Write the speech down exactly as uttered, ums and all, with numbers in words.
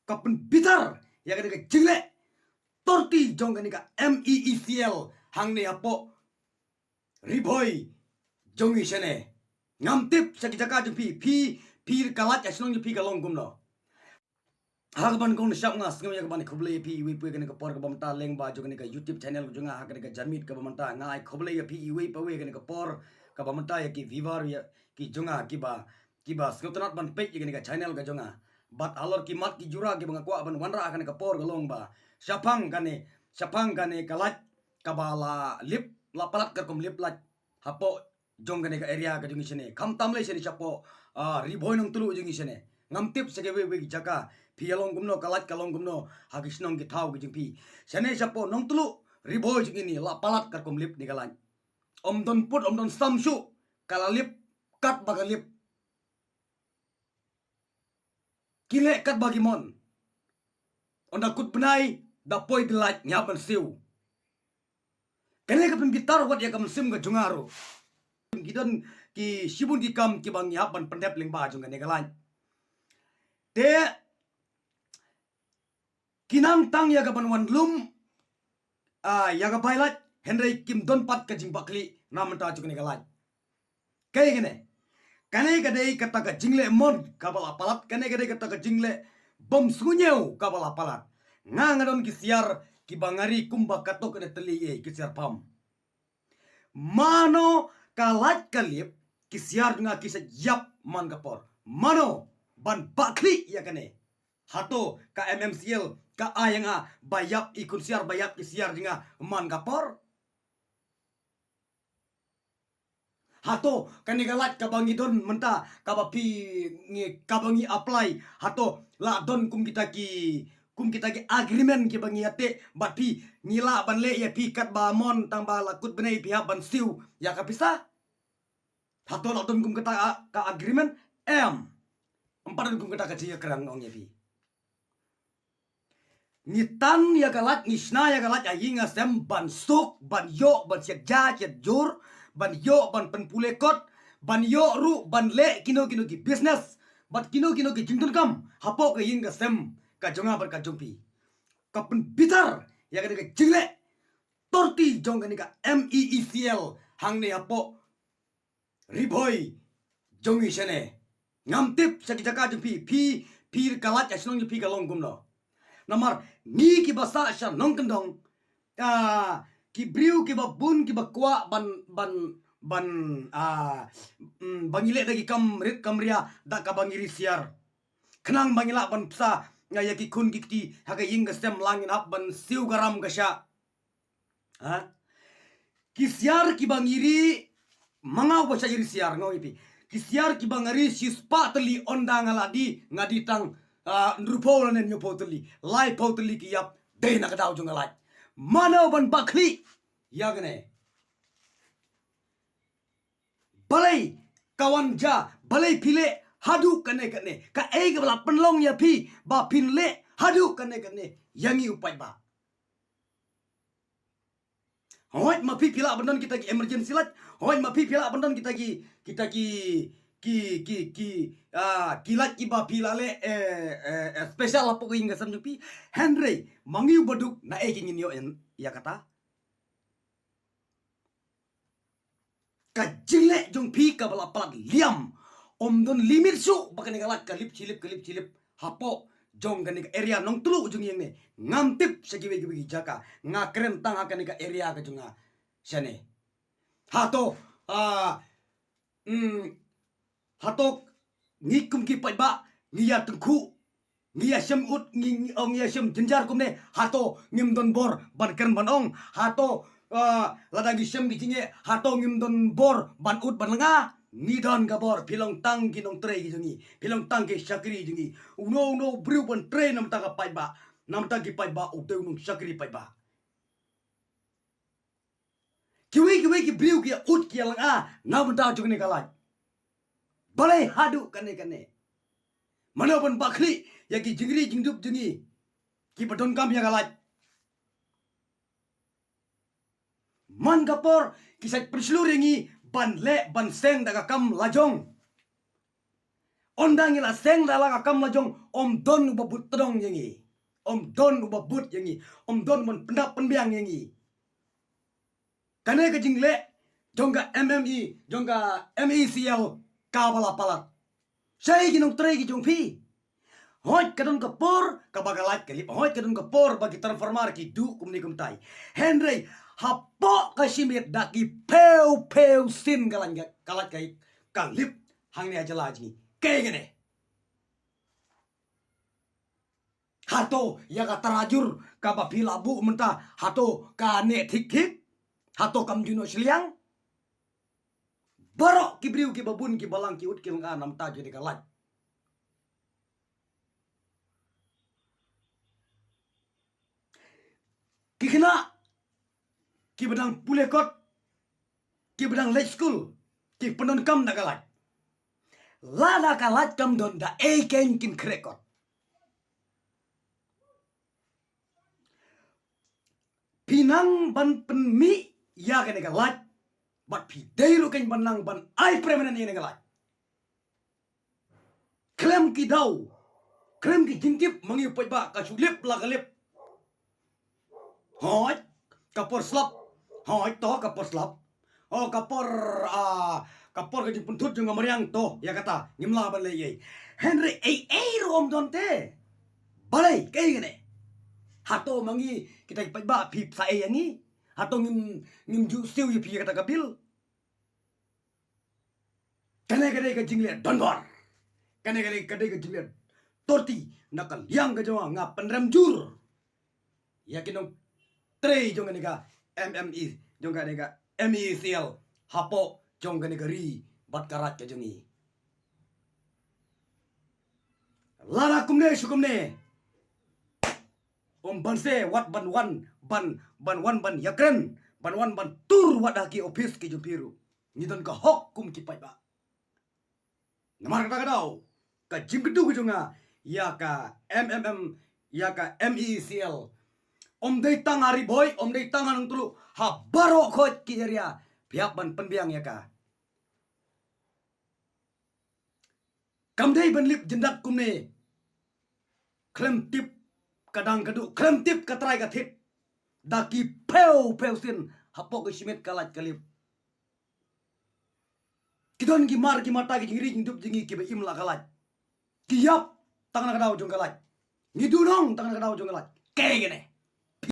ka pynbitar ïa kane ka jingleh torti jong kane ka M E E C L hangne hapoh Ri Bhoi jong ngi shane. Ngam tip sha ki jaka jong phi, phi, phi ka lait ka shnong jong phi ka long kumno. Ha kaban kong shap nga sngew ïa kaban khublei ïa phi iwei pa iwei kane ka por kaba mynta lyngba jong kane ka YouTube channel jong nga ha kane ka janmiet kaba mynta. Nga ai khublei ïa phi iwei pa iwei kane ka por kaba mynta ïa ki viewer ïa ki jong nga kiba, kiba sngewtynnat ban peit ïa kane ka channel ka jong nga. Bad halor ki mat ki jura kiba nga kwah ban wanrah ha kane ka por ka long ba shaphang kane, shaphang kane ka lait kaba la lip, la palat katkum lip lait hapoh jong kane ka area ka jong ngi shane. Khamtam lei shane shapoh, ah, Ri Bhoi Nongtluh jong ngi shane. Ngam tip sha kiwei wei ki jaka phi ïa long kumno, ka lait ka long kumno ha ki shnong ki thaw ki jong phi. Shane shapoh Nongtluh Ri Bhoi jong ngi ni la palat katkum lip ne ka lait. Ym don put ym don sam shuh, ka la lip katba ka lip. Ki leh katba ki mon. Ynda kut bnai da poi da lait ngi hap ban siew. Kane ka pynbitar wat ïa ka mynsiem ka jong nga ruh. Ki don ki shibun ki kam kiba ngi hap ban pyndep lyngba jong kane ka lait. Te ki nang tang ïa kaban wan lum, ah, ïa ka bai lait, hynrei kim don pat ka jingbakla na mynta jong kane ka lait. Kaei kane? Kane ka dei kata ka jingleh mon kaba la palat, kane ka dei kata ka jingleh bym sngew kaba la palat. Nga nga don ki siar kiba nga ri kumba katto katne tylli ei, ki siar pam. Mano ka lait ka lip, ki siar jong nga ki sa ïap man ka por. Mano ban bakla ïa kane? Hato ka M M C L ka ai ïa nga ba ïap i khun siar, ba ïap ki siar jong nga man ka por? Hato kane ka lait kaba ngi don mynta kaba phi ngi, kaba ngi apply, hato la don kum kita ki, kum kita ki agreement kiba ngi ïa teh bad phi, ngi lah ban leh ïa phi katba mon, tang ba la kut bnai phi hap ban siew ïa ka pisa? Hato la don kum kata ka, ka agreement? Em. Em pat don kum kata ka jingïakren, ong ïa phi. Ngi tan ïa ka lait, ngi shna ïa ka lait ha ïing ha sem ban suk, ban ïoh, ban siat ja siat jur, ban ïoh, ban pynpule kot, ban ïoh ruh ban leh kino kino ki business bad kino kino ki jingdonkam hapoh ka ïing ka sem ka jong nga bad ka jong phi. Ka pynbitar ïa kane ka jingleh torti jong kane ka M E E C L hangne hapoh Ri Bhoi jong ngi shane. Ngam tip sha ki jaka jong phi, phi, phi ka lait ka shnong jong phi ka long kumno. Namar ngi kiba sah sha nongkyndong, ah, ki briew kiba bun kiba kwah ban, ban, ban, ah, mm, ba ngi leh da ki kam rit kam ria da kaba ngi ri siar. Khnang ba ngi lah ban bsa ïa ki khun ki kti ha ka ïing ka sem, la ngin hap ban siew ka ram ka shah. Ha? Ki siar kiba ngi ri, ma nga uba shah ri siar, nga ong ïa phi. Ki siar kiba nga ri shispah tylli, ynda nga la die, nga die tang, ah, hynriewphew lane hynñiewphew tylli, laiphew tylli ki ïap, dei na ka daw jong ka lait. Mano ban bakla ïa kane? Balei ka wan ja, balei phi leh haduh kane kane? Kaei kaba la pynlong ïa phi ba phin leh haduh kane kane ïa ngi u paidbah? Hooid ma phi phi lah ban don kita ki emergency light. Hooid ma phi phi lah ban don kita ki, kita ki, ki, ki, ki, ah, ki light kiba phi lah leh, eh, eh, eh, special hapoh ka ïing ka sem jong phi. Hynrei ma ngi u baduk naei ki ngin ïoh ïa, ïa kata? Ka jingleh jong phi kaba la palat liam. Ym don limit shuh ba kane ka lait ka lip shi lip, ka lip shi lip hapoh jong kane ka area Nongtluh jong ngi ne. Ngam tip sha kiwei kiwei ki jaka. Nga kren tang ha kane ka area ka jong nga shane. Hato, ah, mm, hato ngi kum ki paidbah ngi ïa tyngkhuh, ngi ïa shem ut, ngi, ngi, oh, ngi ïa shem jynjar kumne, hato ngim don bor ban kren ban ong? Hato, ah, lada ngi shem ki jingeh, hato ngim don bor ban ut ban lynga? Ngi don ka bor, phi long tang ki nongtrei ki jong ngi, phi long tang ki shakri jong ngi. Uno uno u briew ban trei na bynta ka paidbah, na bynta ki paidbah, u dei u nongshakri paidbah. Kiwei kiwei ki briew ki ïa ut ki ïa lynga na bynta jong kane ka lait. Balei haduh kane kane? Mano ban bakla ïa ki jingri jingdup jong ngi kiba donkam ïa ka lait? Man ka por ki sa pynshlur ïa ngi ban leh ban seng da ka kam lajong. Ynda ngi la seng da la ka kam la jong, ym don uba bud tdong ïa ngi. Ym don uba bud ïa ngi. Ym don ban pyndap pynbiang ïa ngi. Kane ka jingleh jong ka M M E, jong ka M E C L, kaba la palat. Shaei ki nongtrei ki jong phi? Hooid ka don ka por kaba ka lait ka lip, hooid ka don ka por ba ki transformer ki duh kumne kumtai. Hynrei hapoh ka shimiet da ki phew phew sien ka lait ka, ka lait ka, ka lip hangne ha jylla jong ngi. Kaei kane? Hato ïa ka tarajur kaba phi la buh mynta, hato ka neh thik thik? Hato kam ju noh shiliang? Baroh ki briew kiba bun ki balang ki ut ki lyngkha namar jong kane ka lait. Ki khynnah kiba dang pule kot, kiba dang leit skul, ki pyndonkam da ka lait. Lada ka lait kam don, da ei keiñ kin khreh kot? Phi nang ban pynmih ïa kane ka lait, bad phi dei ruh keiñ ban nang ban ai permanent ïa kane ka lait. Khlem ki daw, khlem ki jingtip ma ngi u paidbah, ka shu lip la ka lip. Hooid, ka por slap. Hooid, to ka por slap. O, ka por, ah, ka por ka jingpynthut jong ka mariang, to ïa kata ngim lah ban leh ei ei. Hynrei ei ei ruh ym don te. Balei, kaei kane? Hato ma ngi kita ki paidbah phi sa ei ïa ngi? Hato ngim, ngim ju siew ïa phi ïa kata ka bill? Kane ka dei ka jingleh donbor. Kane ka dei, ka dei ka jingleh torti. Na ka liang ka jong nga, nga pynrem jur ïa ki nongtrei jong kane ka M M E, jong kane ka M E C L, hapoh jong kane ka ri bad ka raij ka jong ngi. Lada kumne shu kumne, ym banse wat ban wan, ban, ban wan ban ïakren, ban wan ban tur wat ha ki ophis ki jong phi ruh. Ngi don ka hok kum ki paidbah. Namar kata ka daw, ka jingkyntu ka jong nga ïa ka M M M, ïa ka M E C L, ym dei tang ha Ri Bhoi, ym dei tang ha Nongtluh, ha baroh khoit ki area phi hap ban pynbiang ïa ka. Kam dei ban lip jyndat kumne. Khlem tip ka dang ka duh, khlem tip ka trai ka thied, da ki phew phew sien hapoh ka shimiet ka lait ka lip. Ki don ki mar ki mata, ki jingri jingdup jong ngi kiba im la ka lait. Ki ïap tang na ka daw jong ka lait. Ngi duhnong tang na ka daw jong ka lait. Kaei kane?